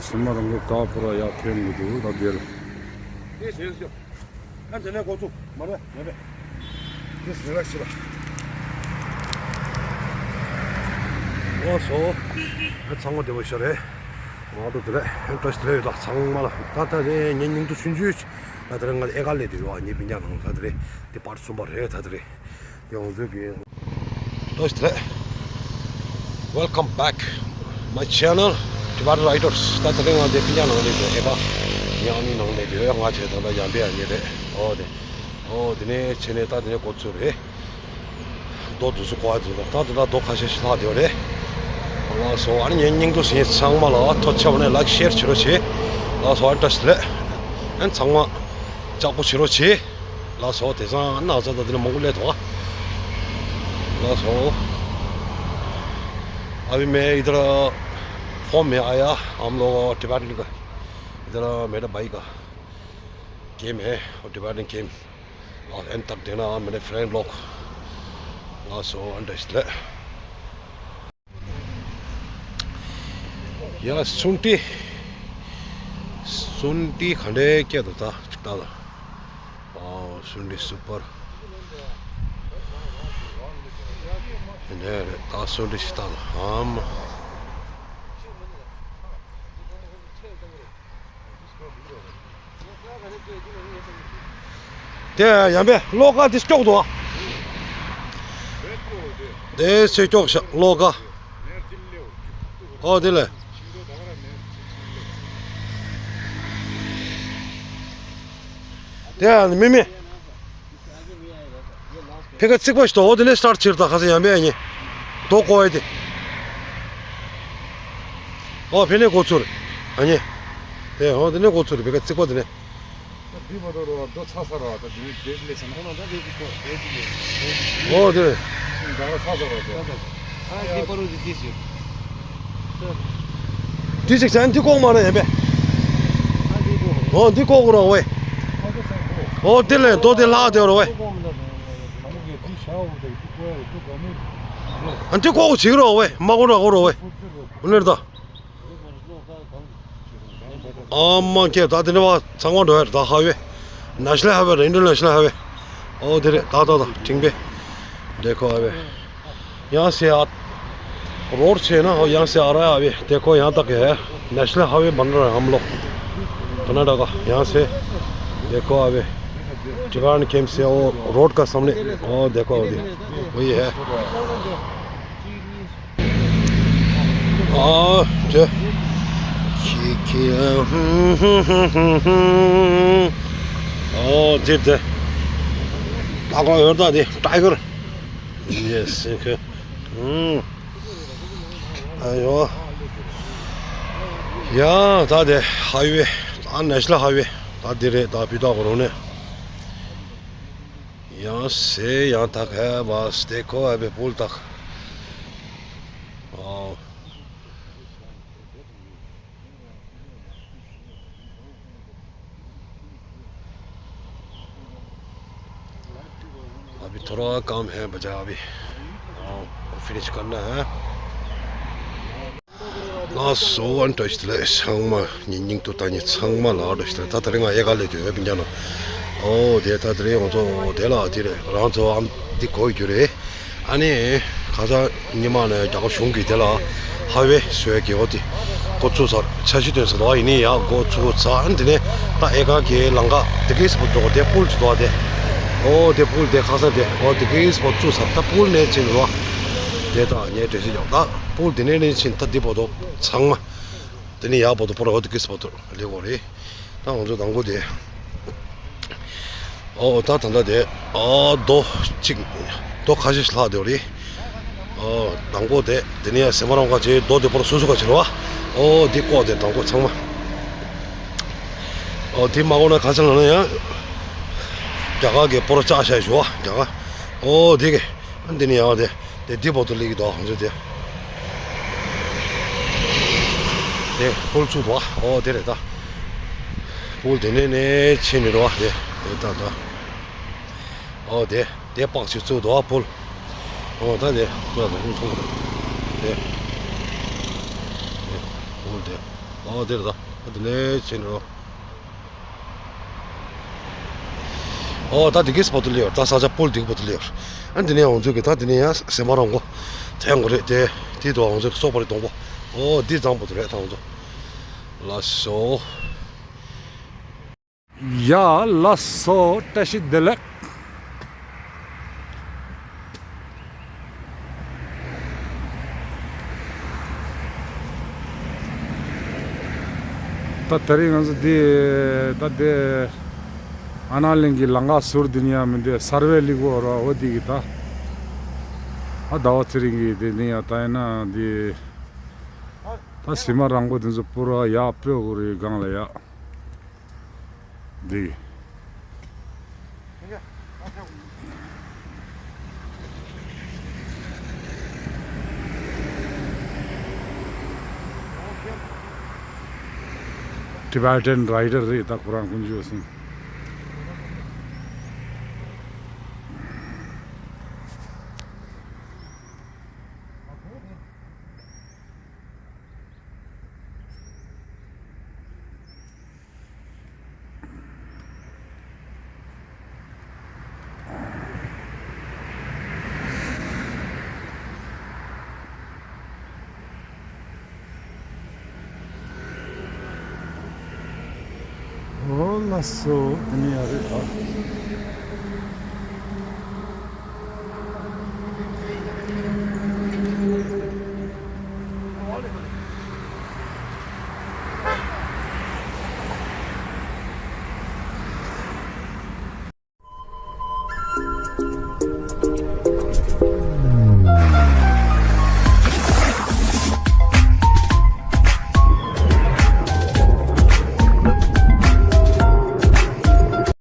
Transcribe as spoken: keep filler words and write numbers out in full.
སུ་མ་རང་གི་ཀ་པུ་ར་ཡ་ཁེམ་གི་འདུག་ད་དེར། ཨེ་ཟེར་ཟེར། ཨ་འདི་ནས་འགོ་ཚུགས་མ་རེད་མེད་པས། དེ་ཟེར་ར་ཤི་ལ། ཨོ་སོ། ཨ་ཚང་མ་བདེ་པོ་ཤོར་རེད། ང་ཚོ་དེ་ལས་ཨེ་བཀྲ་ཤིས་བདེ་ལེགས་ཡོད་ད་ཚང་མ་ལ། ད་ད་རེད་ངའི་སྙིང་དུ་ཆུང་ཆུང་ད་དེ་རིང་ང་ཨེ་ཀ་ལས་དེ་ཡོད་ཨ་ངའི་སྤུན་ཀྱག་ནང་ད་དེ་རེད་དེ་པར་གསུམ་པ་རེད་ད་དེ་རེད། ཡོངས་འཛུགས་ཀྱི། བཀྲ་ཤིས་བདེ་ལེགས། Welcome back my channel Tibetan Riders. ད་ད་ལྟ་ང་དེ་ཕི་ཉ་ནང་ལས་དེ་ཨེ་ཀ་ཡང་ནི་ནང་ལས་དེ་ཡོད་ང་བྱས་ད་ལྟ་ཡང་པའི་ཨ་ཉེ་རེད། ཨོ་དེ་ཨོ་དེ་ནས་ཆེ་ནས་ད་དེ་ནས་འགོ་ཚུགས་རེད། རྡོ་དུ་སུ་གོ་བ་དུ་ད་ད་ད་རྡོ་ཁ་ཤས་ཤིག་ལྷག་དེ་ཡོད་རེད། ལགས་སོ། ཨ་ནི་ངའི་སྙིང་དུ་ཟིན་ཚང་མ་ལ་ཐོ་ཆབ་ནས་ལའིཀ་ཤེར་བྱེད་རོགས་བྱེད། ལགས་སོ། ཨ་བཀྲ་ཤིས་བདེ་ལེགས། ཨ་ཚང་མ་ལྕགས་པོ་བྱེད་རོགས་བྱེད། ལགས་སོ། དེང་སང་ན་ཚ་ད་དེ་ནས་མང་པོ་སླེབས་འདུག་ལགས་སོ། अभी मैं इधर फॉर्म में आया। हम लोग टिबेटन का इधर मेरा भाई का गेम है और टिबेटन गेम। और एंड तक देखना मेरे फ्रेंड लोग। ལགས་སོ། ཨ་བཀྲ་ཤིས་བདེ་ལེགས། ཡ་སུན་ཏི། སུན་ཏི་ག་འདྲའི་སྐད་དུ་ད་ཅིག་ལྟ་ད། ཨོ་སུན་ཏི་སུ་པར། དེ་འདྲ་རེད་ད་སུན་ཏི་ཞིག་ལྟ་ད་ཨམ། དེ་ཡང་པས་གློག་ཀ་དེ་སྐྱོག་འདུག་ཨ། དེ་ཚེ་སྐྱོག་ཤག་གློག་ཀ། ཨོ་དེ་ལས། དེ་ཡང་མི་མི། ཕེ་ཀ་རྩིག་པ་ཞིག་ཏུ་འོ་དེ་ནས་སི་ཊར་ཊི་བྱེད་ད་ཁ་སང་ཡང་པས་ཨ་ནི། དོ་ཀོ་ཨེ་དེ། ཨོ་ཕེ་ནས་གོ་ཚུར། ཨ་ནི། དེ་འོ་དེ་ནས་གོ་ཚུར་ཕེ་ཀ་རྩིག་པ་དེ་ནས། འདི་མ་གཏོགས་རོ་རྡོ་ཚ་ས་ར་ད་འདི་འདི་ལས་སོང་ན་ད་འདི་འདི་ཀོ་འདི་འདི་ལས། ཨོ་དེ། ད་ཚ་ས་ར་ད། ཨ་འདི་པ་རུ་འདི་འདི་ཞིག་འདི་ཞིག་ཅན་འདི་ཀོག་མ་རེད་ཡང་པས། ཨ་འདི་ཀོག་ཨོ་འདི་ཀོག་རོགས་ཝེ། ཨོ་དེ་ལས་རྡོ་དེ་ལྷག་དེ་རོགས་ཝེ། ཨ་འདི་ཀོག་བྱེད་རོགས་ཝེ་མ་གོ་ར་གོ་རོགས་ཝེ། འོ་ནར་ད། ཨ་མ་ཁྱེད་ད་དེ་ནས་བ་ཚང་མ་འགྲོ་ཡ་རེད་ད་ཧ་ཝེ། ནེ་ཤ་ནལ་ཧ་ཝེ་རེད། ཨིན་ཊར་ནེ་ཤ་ནལ་ཧ་ཝེ། ཨོ་དེ་རེད་ད་ད་ད་དྲིང་པས། དེ་ཁོ་ཧ་ཝེ། ཡང་སེ་ཨ། རོར་ཆེ་ན་ཧོ་ཡང་སེ་ཨ་ར་ཧ་ཝེ། དེ་ཁོ་ཡང་ད་གེ་ནེ་ཤ་ནལ་ཧ་ཝེ་བན་ར་ཧམ་ལོ། ཀར་ནཱ་ཊ་ཀ་ཡང་སེ། དེ་ཁོ་ཧ་ཝེ། ཅི་ག་ན་ཁེམ་སེ་ཨོ་རོཌ་ཀ་སམ་ནེ། ཨོ་དེ་ཁོ་ཧ་ཝེ། ཝེ་ཧེ། ཨ་ཅེ། ཁི་ཁི་ཨ། ཨོ་ཇིབ་ཏེ། ད་གོ་ཡོར་ད་དེ་ཊའི་གར། ཡེ་སི་ཁེ། ཨ་ཡོ། ཡ་ད་དེ་ཧ་ཝེ། ད་ནེ་ཤ་ནལ་ཧ་ཝེ། ད་དེ་རེད་ད་བི་ད་གོ་རོ་ནེ། ཡང་སེ་ཡང་དག་ཧེ་བ་སྟེ་ཁོ་ཨ་བེ་པུལ་དག་ཨོ། अभी थोड़ा काम है बचा अभी। हाँ, फिनिश करना है। ལགས་སོ། ཨ་བཀྲ་ཤིས་བདེ་ལེགས། ཚང་མ་ཉིན་སྙིང་ཐུགས་ད་ཉིན་ཚང་མ་ལ་བཀྲ་ཤིས་བདེ་ལེགས། ད་ད་རེས་ང་ཡལ་ག་སླེབས་དུས་ཨེ་སྤུན་ཀྱག་ནང་། ཨོ་དེ་ད་ད་རེས་ང་ཚོ་དེ་ལ་དེ་རེད་རང་ཚོ་ཨ་འདི་གོ་རྒྱུ་རེད། ཨ་ནི་ཁ་སང་ཉི་མ་ནས་རྒྱ་གར་གཞུང་གིས་དེ་ལ་ཧ་ཝེ་བཟོས་ཀྱི་ཨོ་དེ་འགོ་བཙུགས་ཚར། འཆར་གཞི་བཏོན་ཚར་འདུག་ཡིན་ནའི་ཡག་འགོ་ཚུགས་ཚར། ཨ་ནི་དེ་ནས་ད་ཨེ་ཀ་གི་ལམ་ཁ་དེ་གིས་པོ་འགྲོ་དེ་པུལ་ཅིག་འདུག་དེ་ཨོ་དེ་པུལ་དེ་ཁ་སང་དེ་ཨོ་དེ་གིས་པོ་བཙུགས་ཚར། ད་པུལ་ནས་ཕྱིན་འགྲོ་དེ་ད་ངས་འགྲེལ་བཤད་རྒྱག་ད། པུལ་དེ་ནས་ནས་ཕྱིན་ད་འདི་བར་དུ་ཚང་མ། དེ་ནས་ཡར་བར་དུ་པོ་ར་ཧོ་དེ་ཀིས་བར་དུ་ལེགས་པོ་རེད། ད་ང་ཚོ་དང་པོ་དེ། ཨོ་ད་ད་ལྟ་དེ། ཨོ་རྡོ་གཅིག་རྡོ་ཁ་ཤས་ཤིག་ལྷག་དེ་རེད། ཨོ་དང་པོ་དེ་དེ་ནས་ཡར་སེ་མ་རང་ཁ་ཆེ་རྡོ་དེ་པོ་ར་སོ་སོ་ཁ་ཆེ་རེད་བ། ཨོ་དེ་ཀོ་དེ་དང་པོ་ཚང་མ། ཨོ་དེ་མ་གོ་ན་ཁ་ཆེ་ལ་ན་ཡང་། རྒྱ་གར་གི་པོ་ར་ལྕགས་ཤ་ཞུ་བ་རྒྱ་གར། ཨོ་དེ་གི། འདི་ནི་ཡང་དེ་དེ་འདི་བར་དུ་སླེབས་ཀྱི་འདུག་ང་ཚོ་དེ། དེ་པུལ་ཚུགས་འདུག་ཨ། ཨོ་དེ་རེད་ད། པུལ་དེ་ནས་ནས་ཕྱིན་ནི་རེད་བ་དེ་དེ་ད་ད། ཨོ་དེ་དེ་པགས་ཅིག་ཚུགས་འདུག་ཨ་པུལ། ཨོ་ད་དེ་ང་ཚོ་མཐོང་གི་རེད་དེ། དེ་པུལ་དེ། ཨོ་དེ་རེད་ད། ཨ་དེ་ནས་ཕྱིན་རོ། ཨོ་ད་དེ་གིས་བར་དུ་སླེབས་ཡོད། ད་ས་ཆ་པོལ་དེ་གི་བར་དུ་སླེབས་ཡོད། ཨ་འདི་ནས་འོང་ཚོད་ཀྱི་ད་དེ་ནས་ཡང་སེམས་པ་རང་གོ་དེ་འགོ་རེད་དེ། དེ་དུ་འོང་ཚོད་ཀྱི་སོག་པ་རེད་གདོང་པོ། ཨོ་འདི་གཙང་པོ་དུ་རེད་ད་འོང་ཚོད། ལ་སོ། ཡ་ལ་སོ་བཀྲ་ཤིས་བདེ་ལེགས། ད་དེ་རིང་ང་ཚོ་འདི་ད་དེ་ཨ་ན་གླིང་གི་ལམ་ཁ་ཟུར་འདི་ནས་ཡང་མི་འདི་སར་བེ་ལི་གོ་ར་འོ་འདི་གི་ད་ཨ་ཟླ་བ་ཚེ་རིང་གི་དེ་ནས་ཡང་ད་ཡིན་ན་འདི་ད་སི་མ་རང་གོ་དེ་ཚོ་པུ་ར་ཡག་སྤོས་གོ་རེ་སྒང་ལ་ཡག་འདི། Tibetan rider རེད་ད་ཁོ་རང་ཀུན་སྤྱོད་སོང་། ཨོ་ལ་སོ་དེ་ནས་ཡ་རེད་ཨ།